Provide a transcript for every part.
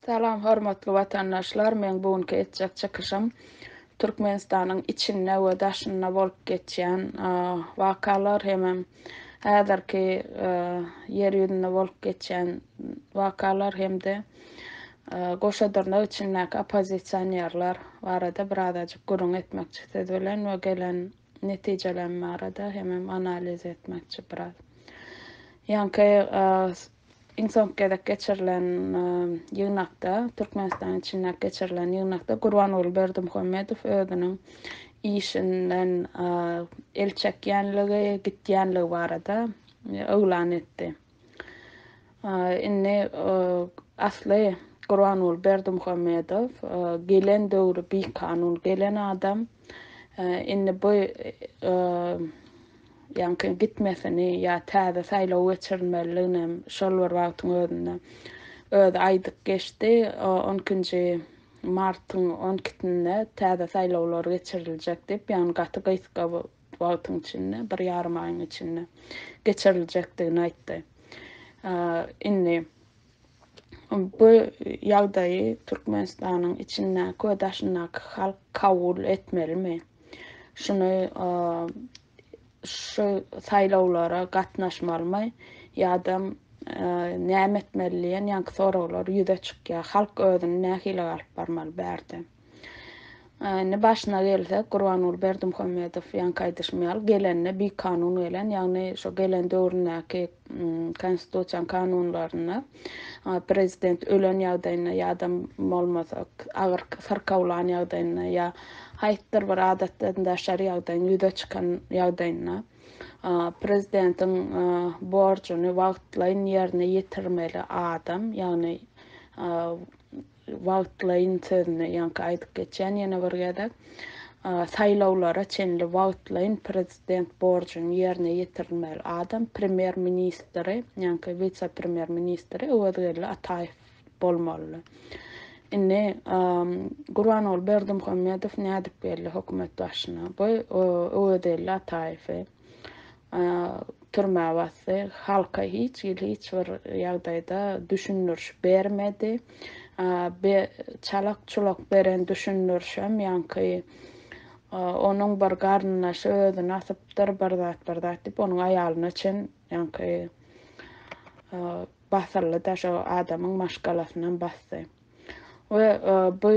Salam hormatly watandaşlar meň bu günki etjek çykyşym Türkmenistanyň içinde we daşynda bolup geçýän wakalar hemem häzirki ýer ýüzünde bolup geçýän wakalar hemde goşa dyrnak içindäki oppozisionerler barada birazajyk gürrüň etmekçi siz bilen we gelen netijelerim barada hemem analiz etmekçi biraz. Ýaňky Iň soňky gezek geçirilen ýygnakda, Türkmenistanyň içindäki geçirilen ýygnakda Gurbanguly Berdimuhamedow özüniň işinden el çekýänligi, gitýänligi barada yglan etdi. Indi asly Gurbanguly Berdimuhamedow gelen döwri bikanun gelen adam. Indi bu Ýaňky gitmesini ýa täze saýlaw geçirilmelidiginem şol bir wagtyň özünde özi aýdyp geçdi. On ikinji martyň on ikisinde täze saýlawlar geçiriljek diýip, ýagny gaty gysga wagtyň içinde, bir ýarym aýyň içinde geçiriljekdigini aýtdy. Indi bu ýagdaýy Türkmenistanyň içindäki we daşyndaky halk kabul etmelimi? Şuny şu saýlawlara gatnaşmalymy ýa-da näme etmeli diýen ýaňky soraglar ýüze çykýar. Halk özüni nähili alyp barmaly bärde? Indi başyna gelsek, Gurbanguly Berdimuhamedow ýaňky aýdyşym ýaly gelende bikanun gelen, ýagny şo gelen döwründäki konstitusiýanyň kanunlarynda prezident ölen ýagdaýynda ýa-da bolmasa agyr syrkawlan ýagdaýynda ýa haýsydyr bir adatdan daşary ýagdaýyň ýüze çykan ýagdaýynda prezidentiň borjuny wagtlaýyn ýerine ýetirmeli adam, ýagny Wagtlaýyn sözüni ýaňky aýdyp geçýän ýene bir gezek. Saýlawlara çenli wagtlaýyn prezident borjuny ýerine ýetirilmeli adam premýer ministri, ýaňky wise-premýer ministri Öwezgeldi Ataýew bolmalydy. Indi Gurbanguly Berdimuhamedow nädip geldi hökümet başyna? Bu Öwezgeldi Ataýewi türmä basdy. Halka hiç hili hiç bir ýagdaýda düşündiriş bermedi. Be çalak-çulak beren düşündirişem ýaňky onuň bir garyndaşy özüni asypdyr bir zat bir zat diýip onuň aýalyna çen ýaňky basyldy-da şo adamyň maşgalasynam basdy. We bu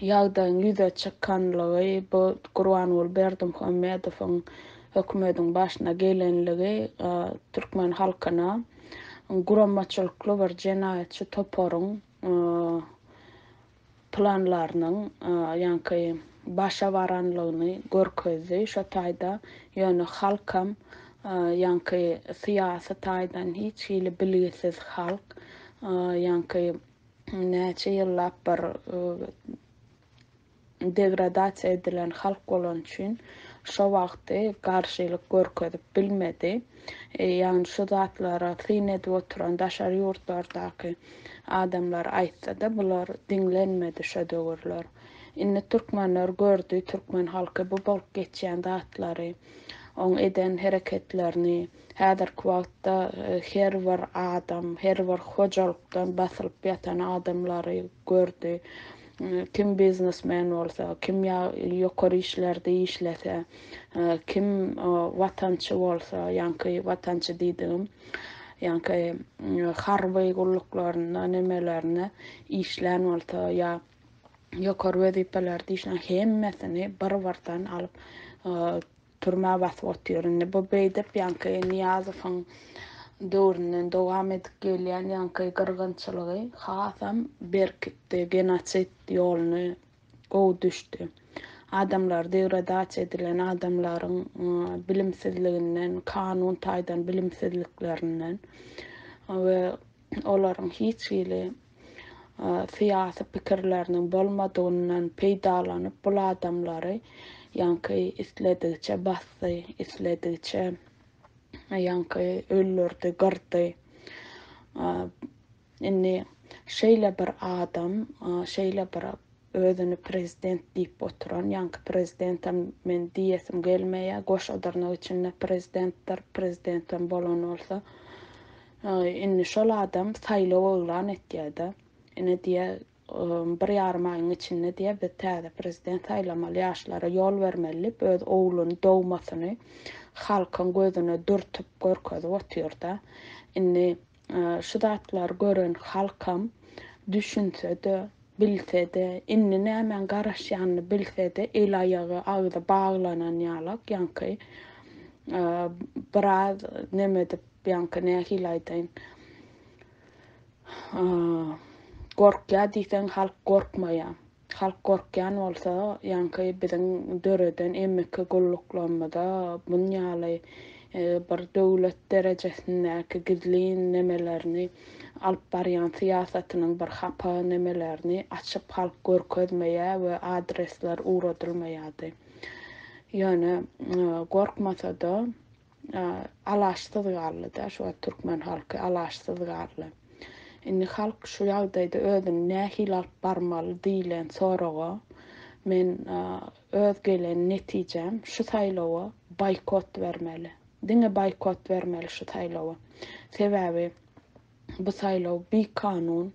ýagdaýyň ýüze çykanlygy, bu Gurbanguly Berdimuhamedowyň hökümediň başyna gelenligi türkmen halkyna guramaçylykly bir jenaýatçy toparyň planlarynyň ýaňky başa baranlygyny görkezdi şo taýda. Ýöne halkam ýaňky syýasy taýdan hiç hili bilgisiz halk ýaňky näçe ýyllap bir degradasiýa edilen halk bolany üçin şo wagty garşylyk görkezip bilmedi. Ýagny şu zatlara syn edip oturan daşary ýurtlardaky adamlar aýtsa-da bular diňlenmedi şo döwürler. Indi türkmenler gördi, türkmen halky bu bolup geçýän zatlary, oň eden hereketlerini, Häzirki wagtda her bir adam, her bir hojalykdan basylyp ýatan adamlary gördi. Kim biznesmen bolsa, kim ýokary işlerde işlese, kim watançy bolsa, ýaňky watançy diýdigim, ýaňky harby gulluklarynda, nemelerinde işlän bolsa ýa ýokary wezipelerde işlän hemmesini bir-birden alyp Türmä basyp otyr. Indi bu beýdip ýaňky Nyýazowyň döwründen dowam edip gelýän ýaňky gyrgynçylygy hasam berkitdi, genosid ýoluny gowy düşdi. Adamlar degradasiýa edilen adamlaryň bilimsizliginden, kanun taýdan bilimsizliklerinden we olaryň hiç hili syýasy pikirleriniň bolmadygyndan peýdalanyp bul adamlary ýaňky isledigiçe basdy, isledigiçe ýaňky öldürdi, gyrdy. Indi şeýle bir adam, şeýle bir özüni prezident diýip oturan, ýaňky prezidentem men diýesim gelmeýär, goşa dyrnak içinde prezidentdir, prezidentem bolan bolsa, Indi şol adam saýlaw yglan etýär-de. Ine diýýär, bir ýarym aýyň içinde diýýär, biz täze prezident saýlamaly, ýaşlara ýol bermeli diýip, öz ogluny, dogmasyny halkyň gözüne dürtüp görkezip otyr-da. Indi şu zatlary gören halkam düşünse-de, bilse-de, indi nämäň garaşýanyny bilse-de, el-aýagy, agzy baglanan ýalak, ýaňky biraz neme edip, ýaňky nähili aýdaýyn, Gorkýar diýseň halk gorkmaýar. Halk gorkýan bolsa ýaňky biziň döreden MK gulluklarymyza bun ýaly bir döwlet derejesindäki gizlin nemelerini alyp barýan syýasatynyň bir hapa nemelerini açyp halk görkezmeýär we adresler ugradylmaýardy. Ýöne gorkmasada Alaçsyz galdy-da, şu wagt türkmen halky alaçsyz galdy. Indi halk şu ýagdaýda özüni nähili alyp barmaly diýlen soraga men öz gelen netijäm şu saýlawa boýkot bermeli. Diňe boýkot bermeli şu saýlawa. Sebäbi Bu saýlaw bikanun.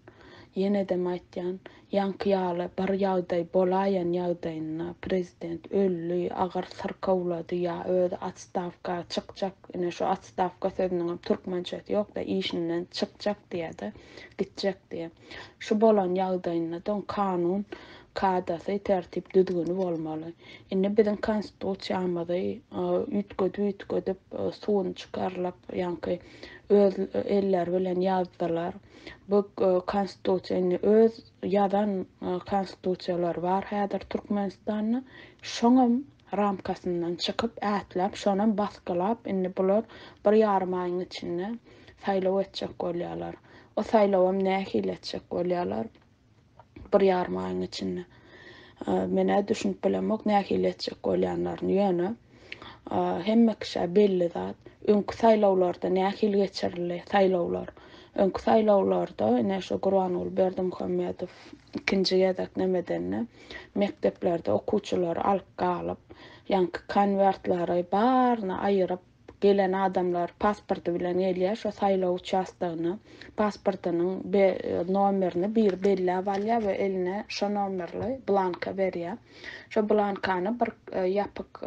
Ýenedem aýtýan, ýaňky ýaly bir ýagdaý bolaýan ýagdaýynda prezident öldi, agyr syrkawlady ýa özi otstawka çykjak, ine şu otstawka sözüniňem türkmençesi ýok-da, işinden çykjak diýýä-de, gitjek diýýä. Şu bolan ýagdaýynda-da kanun kadasy, tertip düzgüni bolmaly. Indi biziň konstitusiýamyzy üýtgedip-üýtgedip, suwuny çykarylyp, ýaňky öz elleri bilen ýazdylar. Bu konstitusiýa indi öz ýazan konstitusiýalary bar häzir Türkmenistanda. Şoňam ramkasyndan çykyp ätläp, şonam basgylap indi bular bir ýarym aýyň içinde saýlaw etjek bolýarlar. O saýlawam nähili etjek bolýarlar? Bir ýarym aýyň içinde. Men-ä düşünip bilemok nähili etjek bolýanlaryny, ýöne hemme kişä belli zat, öňki saýlawlarda nähili geçirildi saýlawlar. Öňki saýlawlarda ine şu Gurbanguly Berdimuhamedow ikinji gezek neme edende, mekdeplerde okuwçylary alyp galyp, ýaňky konwertleri baryny aýyryp, Gelen adamlar pasporty bilen gelýär şo saýlaw uçastogyna. Pasportynyň nomerini biri belläp alýar we eline şo nomerli blanka berýär. Şo blankany bir ýapyk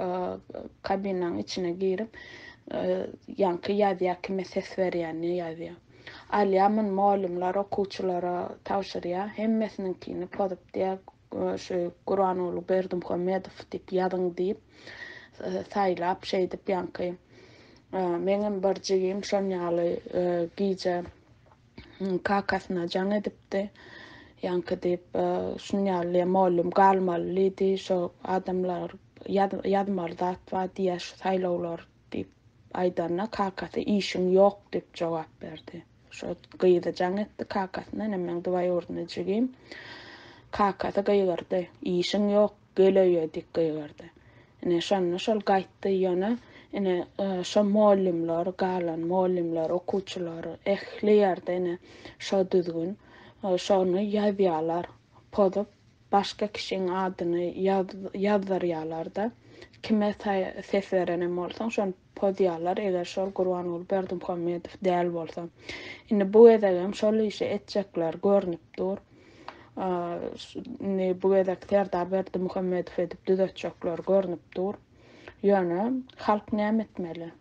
kabinanyň içine girip, ýaňky ýazýar kime ses berýänini ýazýar. Alýar muny mugallymlar okuwçylara tabşyrýar. Hemmesiniňkini pozup diýýär şu Gurbanguly Berdimuhamedow diýip ýazyň diýip saýlap şeýdip ýaňky meňem bir jigim şon ýaly gije kakasyna jaň edipdi. Ýaňky diýip şun ýaly mollum galmaly diýdi şo adamlar ýazmaly zat bar diýýär şu saýlawlar diýip aýdanda kakasy işiň ýok diýip jogap berdi. Şo gyzy jaň etdi kakasyna ine meň dwaýurdny jigim. Kakasy gygyrdy. Işiň ýok gel öýe diýip gygyrdy. Ine şonda şol gaýtdy ýöne ine şo mollymlar galan mollymlar okuwçylar ähli ýerde ine şo düzgün şony ýazýalar pozup Başga kişiň adyny ýazdyrýalarda kime ses berenem bolsaň şony pozýalar eger şol Gurbanguly Berdimuhamedow däl bolsa. Indi bu gezegem şol işi etjekler görnüp dur. Indi bu gezek Serdar Berdimuhamedow edip düzetjekler görnüp dur. Ýöne halk näme etmeli?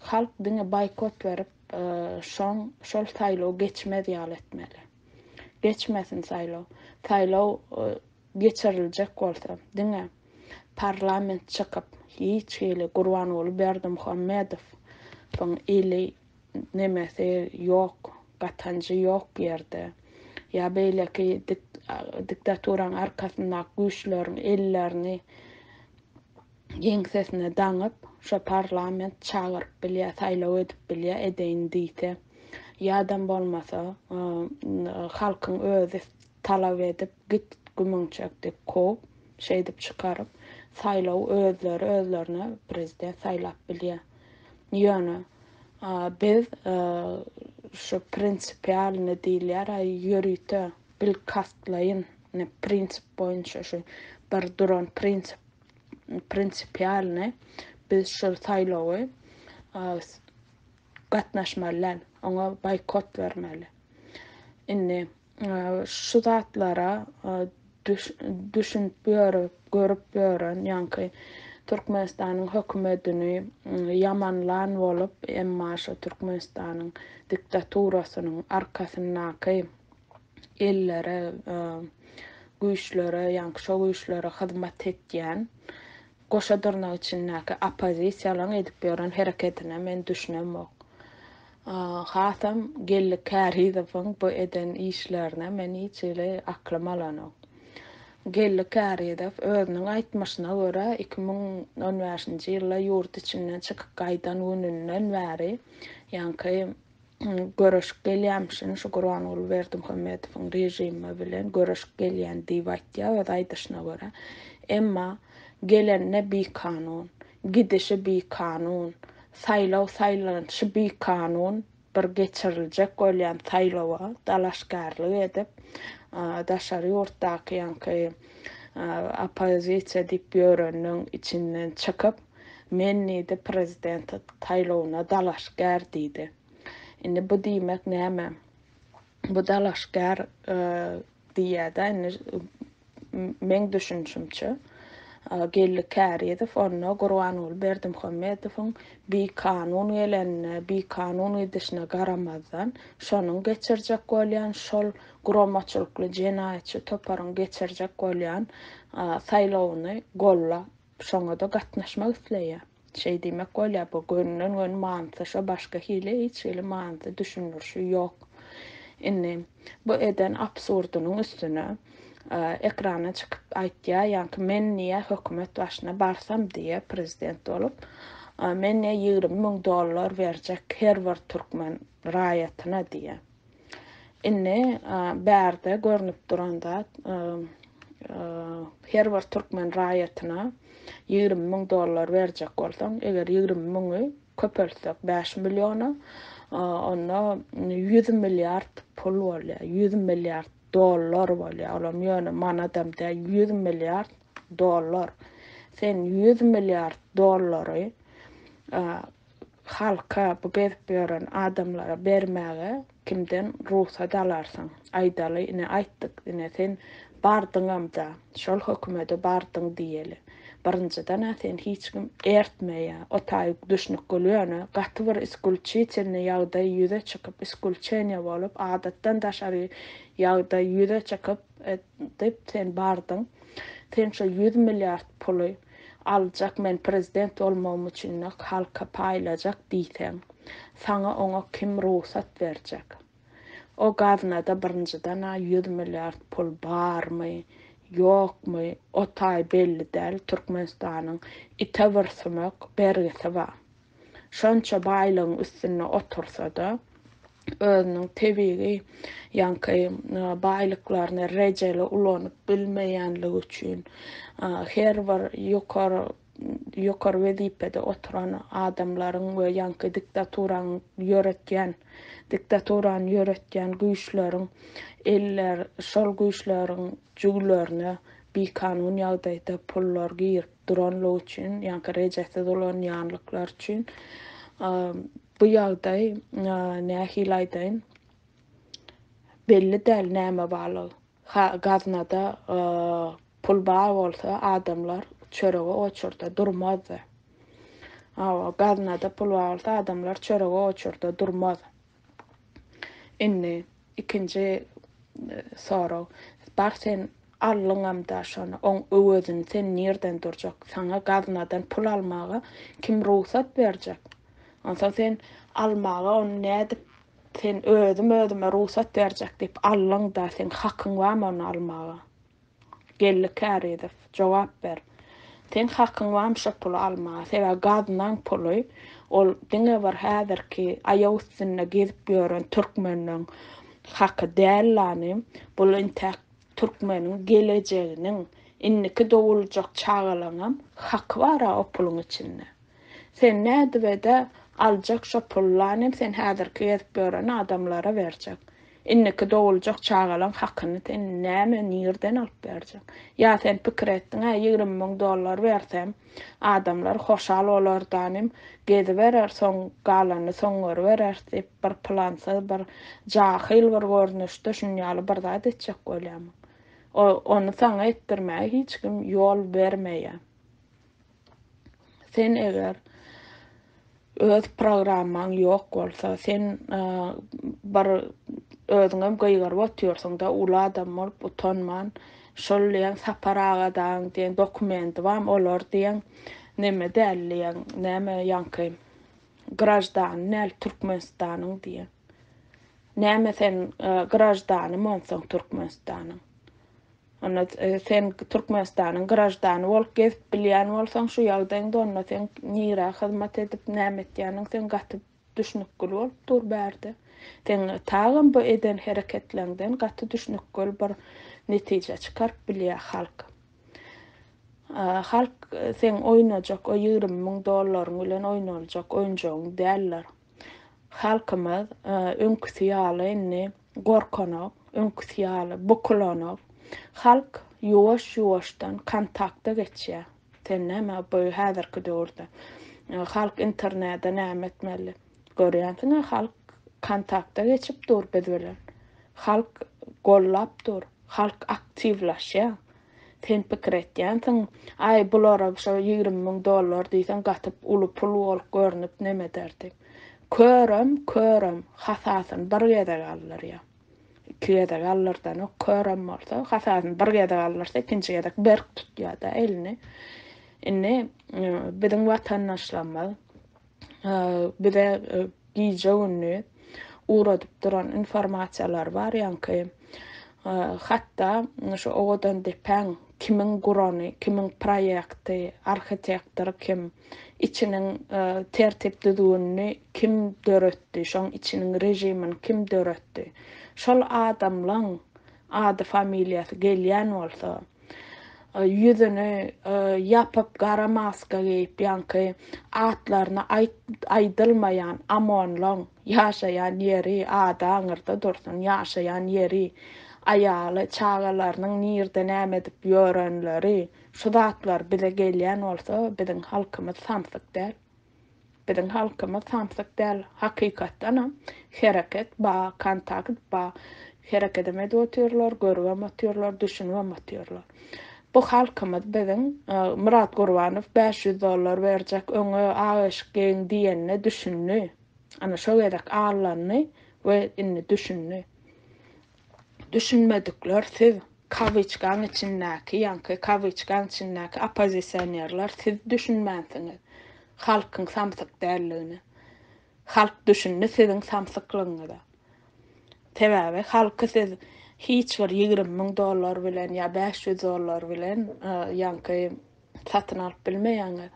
Halk diňe boýkot berip şoň şol saýlaw geçmez ýaly etmeli. Geçmesin saýlaw. Saýlaw geçiriljek bolsa, diňe parlament çykyp, hiç hili Gurbanguly Berdimuhamedowyň eli nemesi ýok, gatanjy ýok ýerde, ýa beýleki diktaturaň arkasyndaky güýçleriň ellerini ýeňsesine daňyp, şo parlament çagyryp bilýär, saýlaw edip bilýär, edeýin diýse. Ýadam bolmasa, halkyň özi talap edip, git gümüňçek diýip kowup, şeýdip çykaryp, saýlaw özleri özlerine prezident saýlap bilýär. Ýöne biz şu prinsipialny diýilýär, ýörite bilkastlaýyn prinsip boýunça şu bir duran prinsip prinsipialny biz şol saýlawy gatnaşmaly däl. Oňa boýkot bermeli. Indi. şu zatlara düşünip ýörüp, görüp ýören, ýaňky Türkmenistanyň hökümedini ýamanlan bolup, emma şo Türkmenistanyň diktaturasynyň arkasyndaky ellere, güýçlere, ýaňky şo güýçlere hyzmat etýän goşa dyrnak içindäki oppozisiýalaryň edip ýören hereketine men düşünemok. Hasam Geldi Kärizowyň bu eden işlerine men hiç hili aklym alanok. Geldi Kärizow özüniň aýtmyşyna görä 2015-nji ýylda ýurt içinden çykyp gaýdan gününden bäri ýaňky göreşip gelýärmişin, şu Gurbanguly Berdimuhamedowyň režimi bilen göreşip gelýän diýip aýtýar öz aýdyşyna görä. Emma gelende bikanun, gidişi bikanun, saýlaw saýlanyşy bikanun bir geçiriljek bolýan saýlawa dalaşgärlik edip, daşary ýurtdaky ýaňky oppozisiýa diýip ýörenleň içinden çykyp, Men diýdi, prezident saýlawyna dalaşgär diýdi. Indi bu diýmek näme? Bu dalaşgär diýýär-de, indi meň düşünişimçe, Geldi Kärizow onda Gurbanguly Berdimuhamedowyň bikanun gelenine, bikanun gidişine garamazdan, şonuň geçirjek bolýan, şol guramaçylykly jenaýatçy toparyň geçirjek bolýan saýlawyny gollap Şoňa-da gatnaşmak isleýär. Şeý diýmek bolýar, bu gönüden-göni manysy şo, başga hili hiç hili manysy, düşündirişi ýok. Indi bu eden absurdynyň üstüne ekrana çykyp aýtýar, ýaňky men diýýär hökümet başyna barsam diýýär, prezident bolup, men diýýär 20 müň dollar berjek her bir türkmen raýatyna diýýär. Indi bärde görnüp duran zat her bir türkmen raýatyna 20 müň dollar berjek bolsaň, eger 20 müňi köpeltsek 5 milliona, onda 100 milliard pul bolýar, 100 milliard dollar bolýar. Olam ýöne manadam däl, 100 milliard dollar. Sen 100 milliard dollary Halka, bu gezip ýören adamlara bermäge kimden rugsat alarsyň? Aýdaly, ine aýtdyk, ine sen bardyňam-da, şol hökümede bardyň diýeli. Birinjiden-ä seni hiç kim ertmeýär, o taýy düşnükgül, ýöne gaty bir iskulçitelnyý ýagdaý ýüze çykyp, iskulçeniýe bolup, adatdan daşary ýagdaý ýüze çykyp, diýip sen bardyň. Sen şo ýüz milliard puly aljak men prezident bolmagym üçin halka paýlajak diýseň, saňa oňa kim rugsat berjek? O gaznada birinjiden-ä ýüz milliard pul barmy, ýokmy, o taý belli däl, Türkmenistanyň ite bir sümek bergisi bar. Şonça baýlygyň üstünde otursa-da, özüniň tebigy ýaňky baýlyklaryny rejeli ulanyp bilmeýänligi üçin, her bir ýokary ýokary wezipede oturan adamlaryň we ýaňky diktaturanyň ýöretýän diktaturany ýöretýän güýçleriň eller şol güýçleriň jüwlerine bikanun ýagdaýda pullar girip duranlygy üçin, ýaňky rejesiz ulanýanlyklary üçin bu ýagdaý nähili aýdaýyn, belli däl näme barlygy. Ha gaznada pul bar bolsa adamlar çörege oçurda durmazdy. Hawa, gaznada pul bar bolsa adamlar çörege oçurda durmaz. Indi ikinji sorag. Bar sen aldyňamda şony, oň öwezini sen nirden durjak? Saňa gaznadan pul almaga kim rugsat berjek? Onsoň sen almaga ony nädip sen özüm özüme rugsat berjek diýip aldyňda seň hakyň barmy ony almaga? Geldi Kärizow, jogap ber. Seň hakyň barmy şo puly almaga? Sebäbi gaznaň puly, ol diňe bir häzirki aýak üstünde gezip ýören türkmenleň haky däl lany, bul intäk türkmeniň gelejeginiň, indiki doguljak çagalaňam haky bar-a o puluň içinde. Sen nädibede aljak şo puly lanym sen häzirki gezip ýören adamlara berjek. Indiki doguljak çagalaň hakyny sen näme nirden alyp berjek? Ýa sen pikir etdiň-ä 20 müň dollar bersem, adamlar hoşal bolardanym, geziberer soň galanyny soň görübereris diýip bir plansyz bir jahyl bir görnüşde şun ýaly bir zat etjek bolýarmyň? O ony saňa etdirmäge hiç kim ýol bermeýär. Sen eger öz programmaň ýok bolsa, sen bir özüňem gygyryp otyrsyň-da, uly adam bolup utanman, şol diýen Sapar aga dagyň diýen dokumenti barmy, olar diýen neme däl diýen, näme ýaňky graždany däl Türkmenistanyň diýen. Näme sen graždanymy onsoň Türkmenistanyň? Onda sen Türkmenistanyň graždany bolup gezip bilýän bolsaň şu ýagdaýyňda onda seň nirä hyzmat edip näme etýäniň seň gaty düşnükgül bolup dur bärde. Seň tagam bu eden hereketleňden gaty düşnükgül bir netije çykaryp bilýär halk. Halk seň oýnajak o 20 müň dollaryň bilen oýnaljak oýunjagyň däldir. Halkymyz öňküsi ýaly indi gorkanok, öňküsi ýaly bukulanok. Halk ýuwaş-ýuwaşdan kontakta geçýär. Sen näme bu häzirki döwürde halk internete näme etmeli? Görýänsiň-ä halk kontakta geçip dur biz bilen. Halk gollap dur. Halk aktiwlaşýar. Sen pikir etýänsiň, aý bulara şo 20 müň dollar diýseň gaty uly pul bolup görnüp neme eder diýip. Körem, körem hasasyny bir gezek aldyrýar. Iki gezek aldyrdanok, körem bolsa hasasyny bir gezek aldyrsa ikinji gezek berk tutýar-da elini. Indi biziň watandaşlarymyz bize gije-gündiz ugradyp duran informasiýalar bar ýaňky hatda şu Owadan depäň kimiň gurany, kimiň proýekti, arhitektory kim, içiniň tertip-düzgünini kim döretdi, şoň içiniň režimini kim döretdi. Şol adamlaň ady-familiýasy gelýän bolsa, ýüzüni ýapyp gara maska geýip ýaňky atlaryny aýdylmaýan amonlaň ýaşaýan ýeri ady aňyrda dursun ýaşaýan ýeri aýaly çagalarynyň nirde näme edip ýörenleri şu zatlar bize gelýän bolsa biziň halkymyz samsyk däl. Biziň halkymyz samsyk däl hakykatdanam hereket ba kontakt ba herekedem edip otyrlar görübem otyrlar düşünibem otyrlar. Bu halkymyz biziň Myrat Gurbanow 500 dollar berjek öňe ak eşik geýiň diýenine düşündi. Ana şo gezek allandy we indi düşündi. Düşünmedikler siz kawyçkaň içindäki ýaňky kawyçkaň içindäki oppozisionerler siz düşünmänsiňiz halkyň samsyk däldigine. Halk düşündi siziň samsyklygyňyza. Sebäbi halky siz hiç bir 20 müň dollar bilen ýa 500 dollar bilen ýaňky satyn alyp bilmeýäňiz.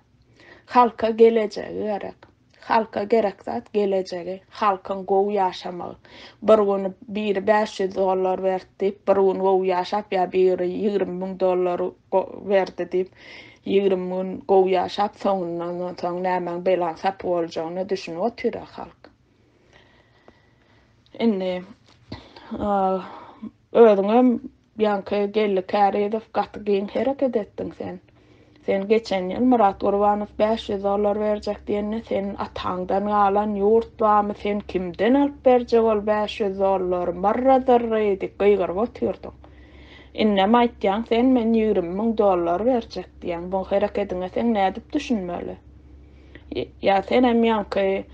Halka gelejegi gerek. Halka gerek zat gelejegi, halkyň gowy ýaşamagy. Bir gün biri 500 dollar berdi diýip, bir gün gowy ýaşap ýa biri 20 müň dollar berdi diýip, 20 gün gowy ýaşap, soňundan soň nämäň belaň sapy boljagyna düşünip otyr halk. Indi özüňem Ýaňky Geldi Kärizow gaty giň hereket etdiň sen. Sen geçen ýyl Myrat Gurbanow 500 dollar berjek diýende sen ataňdan galan ýurt barmy sen kimden alyp berjek ol 500 dollary myrra zyrry diýip gygyryp otyrdyň. Indem aýtýaň sen men 20 müň dollar berjek diýýäň bu herekediňe sen nädip düşünmeli? Ýa senem ýaňky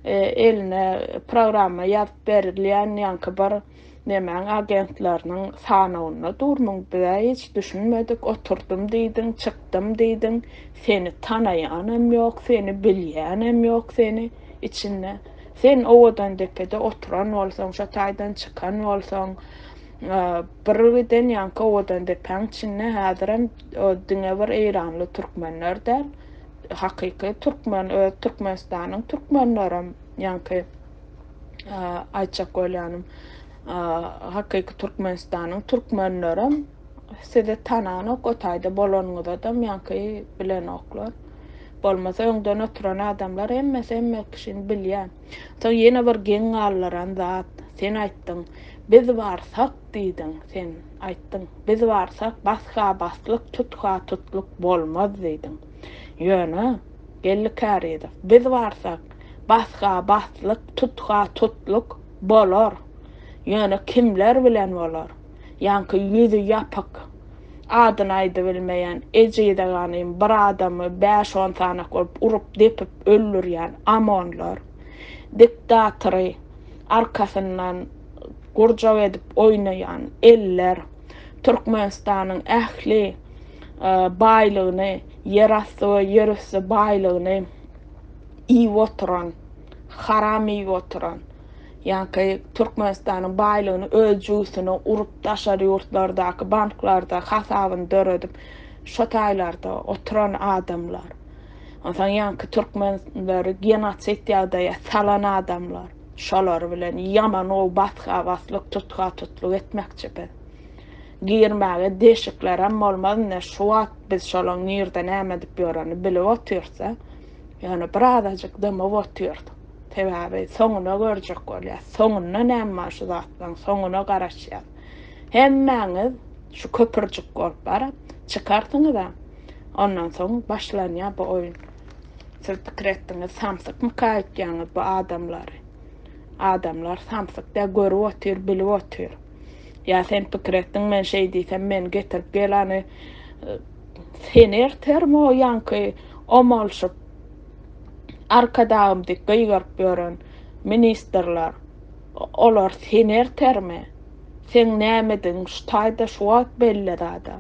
eline programma ýazyp berilýän ýaňky bir nemäň agentleriniň sanawynda durmyň bizä hiç düşünmedik oturdym diýdiň çykdym diýdiň seni tanaýanam ýok seni bilýänem ýok seni içinde sen Owadandepede oturan bolsaň şo taýdan çykan bolsaň bir giden ýaňky Owadandepäň içinde häzirem diňe bir eýranly türkmenler däl hakyky türkmen öz Türkmenistanyň türkmenlerem ýaňky aýtjak bolýanym hakyky Türkmenistanyň türkmenlerem sizi tananok o taýda bolanyňyzadam ýaňky bilenoklar. Bolmasa öňden oturan adamlar hemmesi hemme kişini bilýär. Soň ýene bir geň galdyran zat, sen aýtdyň, biz barsak diýdiň, sen aýtdyň, biz barsak basga-baslyk, tutga-tutluk bolmaz diýdiň. Ýöne, Geldi Kärizow, biz barsak basga-baslyk, tutga-tutluk bolar. Ýöne kimler bilen bolar? Ýaňky ýüzi ýapyk, adyny aýdybilmeýän ejize ganym bir adamy bäş-on sanak bolup urup-depip öldürýän OMON-lar, diktatory arkasyndan gurjak edip oýnaýan eller, Türkmenistanyň ähli baýlygyny, ýerasty we ýerüsti baýlygyny iýip oturan, haram iýip oturan, Ýaňky Türkmenistanyň baýlygyny öz jübüsine urup daşary ýurtlardaky banklarda hasabyny döredip şo taýlarda oturan adamlar. Onsoň ýaňky türkmenleri genosid ýagdaýa salan adamlar. Şolar bilen ýaman gowy basga-baslyk, tutga-tutluk etmekçi biz. Girmäge deşiklerem bolmaz ine şu wagt biz şolaň nirde näme edip ýörenini bilip otyrys-a. Ýöne birazajyk dymyp otyrys. Sebäbi soňuna görjek bolýas. Soňunda näme bar şu zatlaryň soňuna garaşýas. Hemmäňiz şu köpürjik bolup baryp çykarsyňyz-a. Ondan soň başlanýar bu oýun. Siz pikir etdiňiz samsykmyka öýtýäňiz bu adamlary. Adamlar samsyk däl görüp otyr bilip otyr. Ýa sen pikir etdiň men şeý diýsem meni getirip gel hany seni ertermi o ýaňky omalyşyp Arkadagym diýip gygyryp ýören ministrler, olar seni ertermi? Seň nämedigiň şu taýda şu wagt belli zada.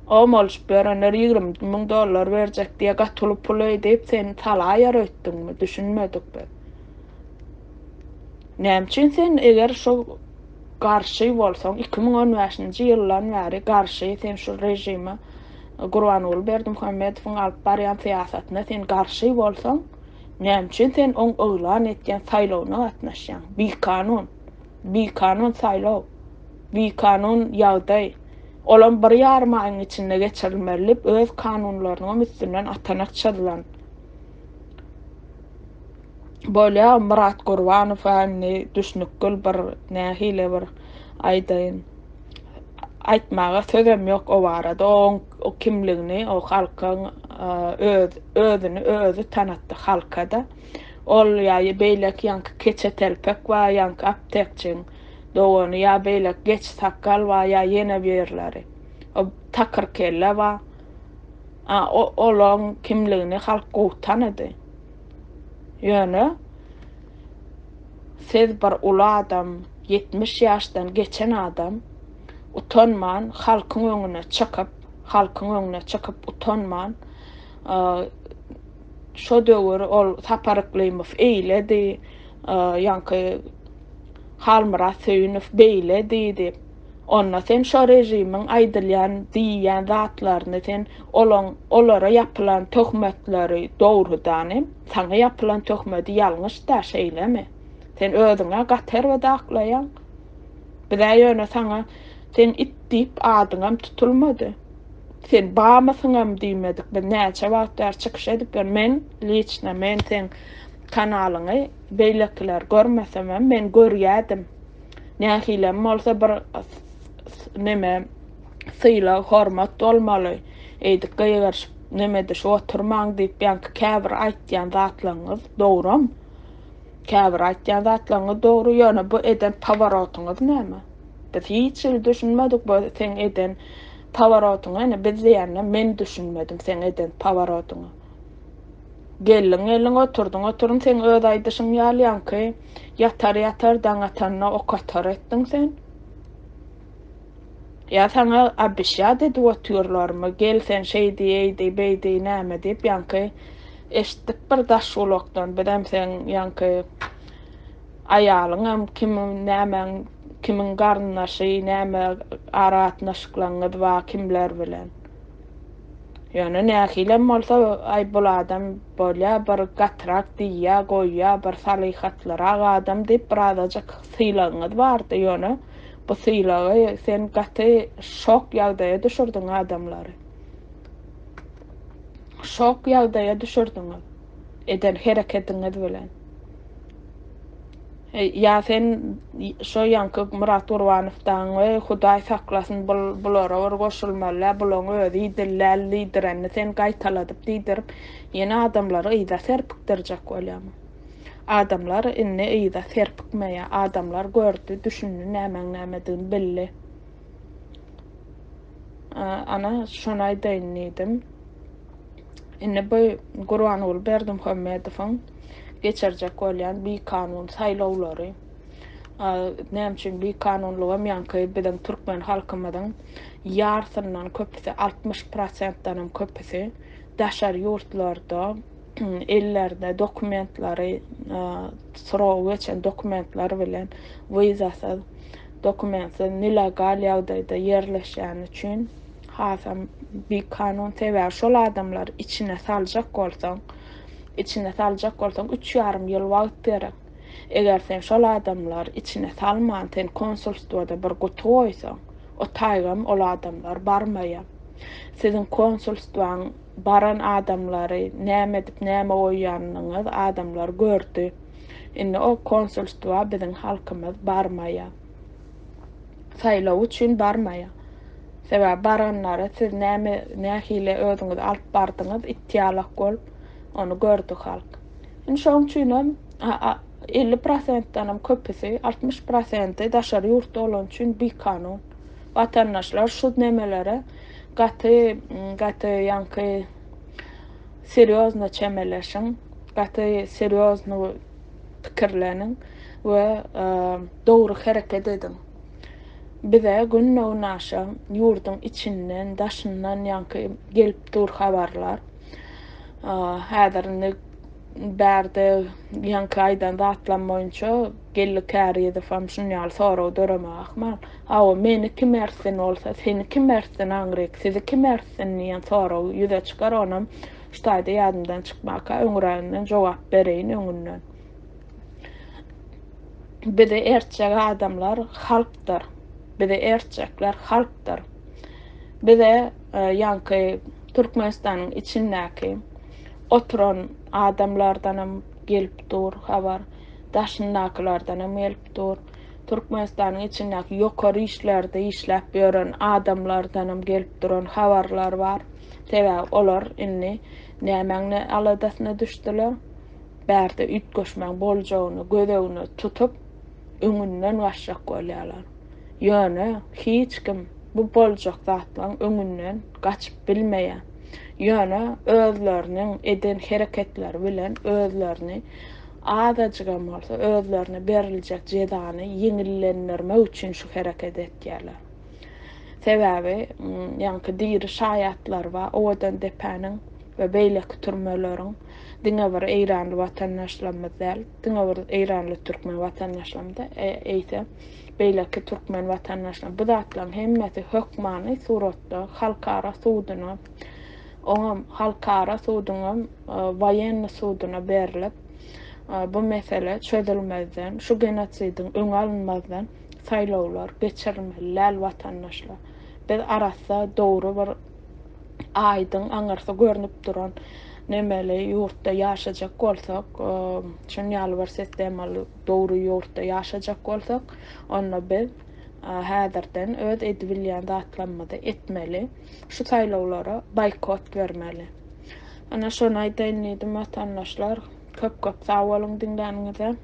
Omalyşyp ýörenler 20 müň dollar berjek diýe gaty uly pul eý diýip seni salaýar öýtdüňmi? Düşünmedik biz. Näme üçin sen eger şu garşy bolsaň 2015-nji ýyldan bäri garşy sen şu režime Gurbanguly Berdimuhamedowyň alyp barýan syýasatyna sen garşy bolsaň, näme üçin sen oň yglan etýän saýlawyna gatnaşýaň? Bikanun. Bikanun saýlaw. Bikanun ýagdaý. Olam bir ýarym aýyň içinde geçirilmeli diýip öz kanunlarynyňam üstünden atanak çyzylan. Bolýa Myrat Gurbanowa indi düşnükgül bir nähili bir aýdaýyn. Aýtmaga sözem ýok o barada. Oň o kimligini o halkyň öz özüni özi tanatdy halkada. Ol ýa beýleki ýaňky keçe telpek bar ýaňky aptekçiň dogany ýa beýleki geçi sakgal bar ýa ýene birleri. O takyr kelle bar. A olaň kimligini halk gowy tanady. Ýöne siz bir uly adam, 70 ýaşdan geçen adam utanman halkyň öňüne çykyp, halkyň öňüne çykyp utanman şo döwür ol Sapar Yklymow eýledi, ýaňky Halmyrat Söýünow beýledi diýip, Onda sen şo režimiň aýdylýan, diýýän zatlaryny sen olaň olara ýapylan töhmetleri dogrudanym, saňa ýapylan töhmedi ýalňyş-da, şeýlemi? Sen özüňä gaty erbet aklaýaň. Biz-ä ýöne saňa sen it diýip adyňam tutulmady. Sen bamysyňam diýmedik. Biz näçe wagt bäri çykyş edip ýör. Men liçno men seň kanalyňy beýlekiler görmesemem men görýädim. Nähilem bolsa bir neme sylag hormat bolmaly. Eýdip gygyryşyp neme edişip oturmaň diýip ýaňky käbir aýtýan zatlaryňyz dogram. Käbir aýtýan zatlaryňyz dogry ýöne bu eden poworotyňyz näme? Biz hiç hili düşünmedik bu seň eden poworotyňa ine biz diýende men düşünmedim seň eden poworotyňa. Geldiň geldiň oturdyň oturdyň seň öz aýdyşyň ýaly ýaňky ýatar ýatar daň atanda ok atar etdiň sen. Ýa saňa obişýat edip otyrlarmy gel sen şeý diý eý diý beý diý näme diýip ýaňky eşitdik bir daş gulakdan bizem seň ýaňky aýalyňam kim nämäň kimiň garyndaşy näme aragatnaşyklaryňyz bar kimler bilen. Ýöne nähilem bolsa, aý bul adam bolýa bir gatyrak diýýä, goýýa, bir salyhatlyrak adam diýip birazajyk sylagyňyz bardy, ýöne bu sylagy sen gaty şok ýagdaýa düşürdiň adamlary. Şok ýagdaýa düşürdiňiz eden herekediňiz bilen. Ýa sen şo ýaňky Myrat Gurbanow dagyň we Hudaý saklasyn bul bulara bir goşulmaly däl bulaň özi idilläl diýdirenini sen gaýtaladyp diýdirip ýene adamlary yza serpikdirjek bolýaň. Adamlar indi yza serpikmeýär. Adamlar gördi, düşündi nämäň nämedigini bildi. Ana şony aýdaýyn diýdim. Indi bu Gurbanguly Berdimuhamedowyň geçirjek bolýan bikanun saýlawlary. Näme üçin bikanunlygam ýaňky biziň türkmen halkymyzyň ýarsyndan köpüsi, 60 prosentdenem köpüsi daşary ýurtlarda ellerinde dokumentlary, srogy geçen dokumentler bilen wizasyz, dokumentsiz nelegal ýagdaýda ýerleşýäni üçin hasam bikanun. Sebäbi şol adamlary içine saljak bolsaň, içine saljak bolsaň üç ýarym ýyl wagt gerek. Eger sen şol adamlary içine salman sen konsulstwada bir guty goýsaň, o taýgam ol adamlar barmaýar. Siziň konsulstwaň baran adamlary näme edip näme goýýanyňyz adamlar gördi. Indi o konsulstwa biziň halkymyz barmaýa. Saýlaw üçin barmaýa. Sebäbi baranlara siz näme nähili özüňizi alyp bardyňyz it ýalak bolup ony gördi halk. Indi şoň üçinem 50 prosentdenem köpüsi 60 prosenti daşary ýurtda bolany üçin bikanun. Watandaşlar şu nemelere gaty gaty ýaňky serýozno çemeleşiň, gaty serýozno pikirleniň we dogry hereket ediň. Bize günde-günaşa ýurduň içinden, daşyndan ýaňky gelip dur habarlar. Häzir indi bärde ýaňky aýdan zatlam boýunça Geldi Kärizowam şuny ýaly sorag döremegi ahmal. Hawa, meni kim ertsin bolsa, seni kim ertsin aňryk, sizi kim ertsin diýen sorag ýüze çykar, onam şu taýda ýadymdan çykmaka öňüräginden jogap bereýin öňünden. Bizi ertjek adamlar halkdyr. Bizi ertjekler halkdyr. Bize ýaňky Türkmenistanyň içindäki oturan adamlardanam gelip dur habar. Daşyndakylardanam gelip dur. Türkmenistanyň içindäki ýokary işlerde işläp ýören adamlardanam gelip duran habarlar bar. Sebäbi olar indi nämäň aladasyna düşdüler? Bärde üýtgeşmäň boljagyny göz öňüne tutup, öňünden gaçjak bolýarlar. Ýöne hiç kim bu boljak zatlaryň öňünden gaçyp bilmeýär. Ýöne özleriniň eden hereketleri bilen özlerini azajygam bolsa özlerine beriljek jezany ýeňillendirmek üçin şu hereketi etýärler. Sebäbi ýaňky diri şaýatlary bar Owadandepäniň we beýleki türmeleriň diňe bir eýranly watandaşlarymyz däl, diňe bir eýranly türkmen watandaşlarymyz däl, eýse beýleki türkmen watandaşlar bu zatlaryň hemmesi hökmany suratda halkara suduna oňam halkara suduňam woýenny suduna berlip, bu mesele çözülmezden, şu genosidiň öňi alynmazdan saýlawlar geçirilmeli däl watandaşlar. Biz arassa dogry bir aýdyň aňyrsy görnüp duran nemeli ýurtda ýaşajak bolsak, şun ýaly bir sistemaly dogry ýurtda ýaşajak bolsak, onda biz häzirden öz edibilýän zatlarymyzy etmeli, şu saýlawlara boýkot bermeli. Ana şony aýdaýyn diýdim watandaşlar. Köp köp sag boluň diňläniňize.